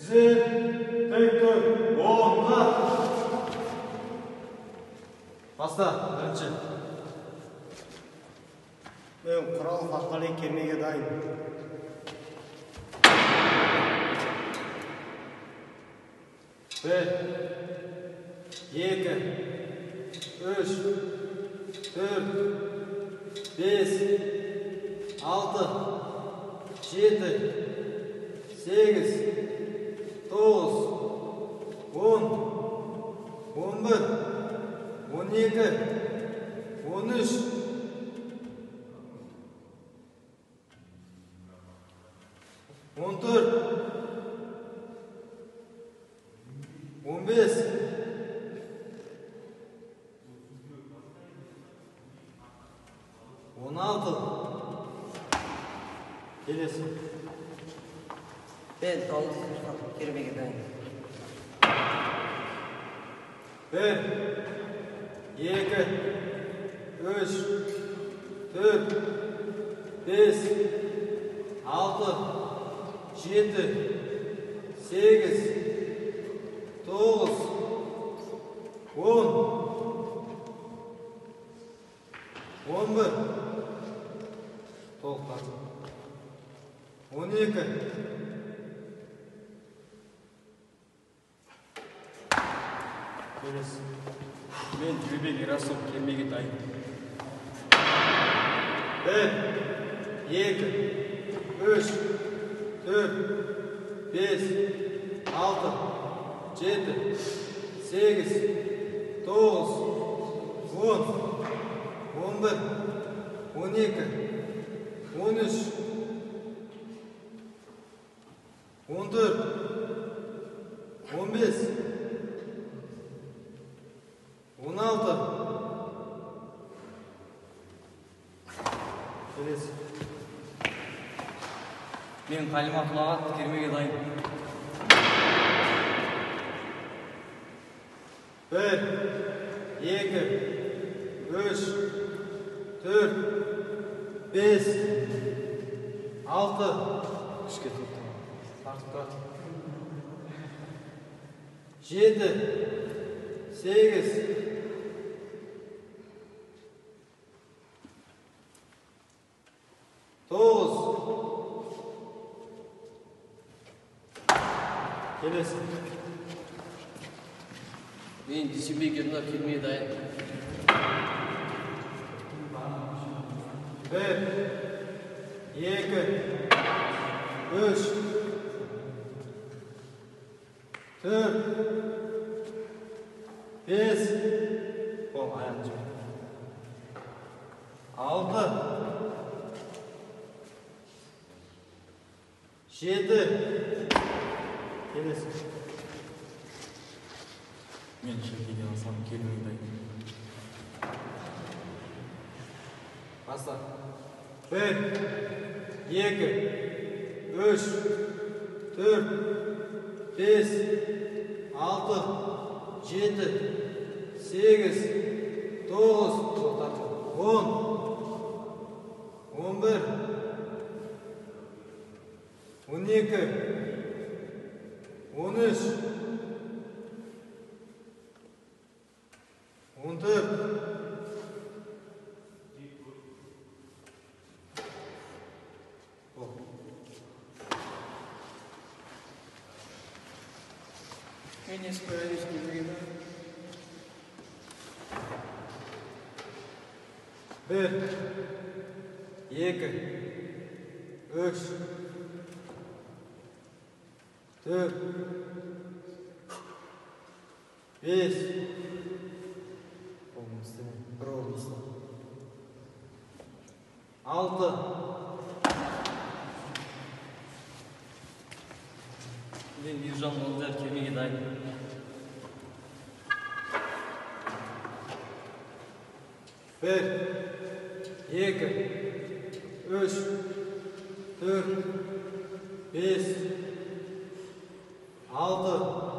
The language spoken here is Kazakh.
Тізе, тік тұр, оңға. Баста, бірінші. Мен Құралов Аққали кермеге дайын. 1, 2, 3, 4, 5, 6, 7, 8, 9, 10, 11, 12, 13, 14, 15, 16. Келесі. Мен Талыс Сұлтан кермеге дайын. 1, 2, 3, 4, 5, 6, 7, 8, 9, 10, 11, тоқтат, 12. Келесі. Мен Тілеубек Ерасыл кермеге дайын. 1, 2, 3, 4, 5, 6, 7, 8, 9, 10, 11, 12, 13, 14, 15, 16. Келесі. Мен Қалима Құлағат кермеге дайын. 1, 2, 3, 4, 5, 6, Күшке тоқта. Тартып тұр. 7, 8, 9. Келесі. Мен Дүйсенбек Ернар кермеге дайын. 1, 2, 3, 4, 5, ол аяғын жібер. 6, 7. Келесі. Мен Шәкеден Аслан кермеге дайын. Баста. 1, 2, 3, 4, 5, 6, 7, 8, 9, 10, 11, 12, 13, 14. Мен Есқожа кермеге дайын. 1, 2, 3, 4, 5, бір орын істе. 6. Мен Ержан Молдияр кермеге дайын. 1, 2, 3, 4, 5, 6,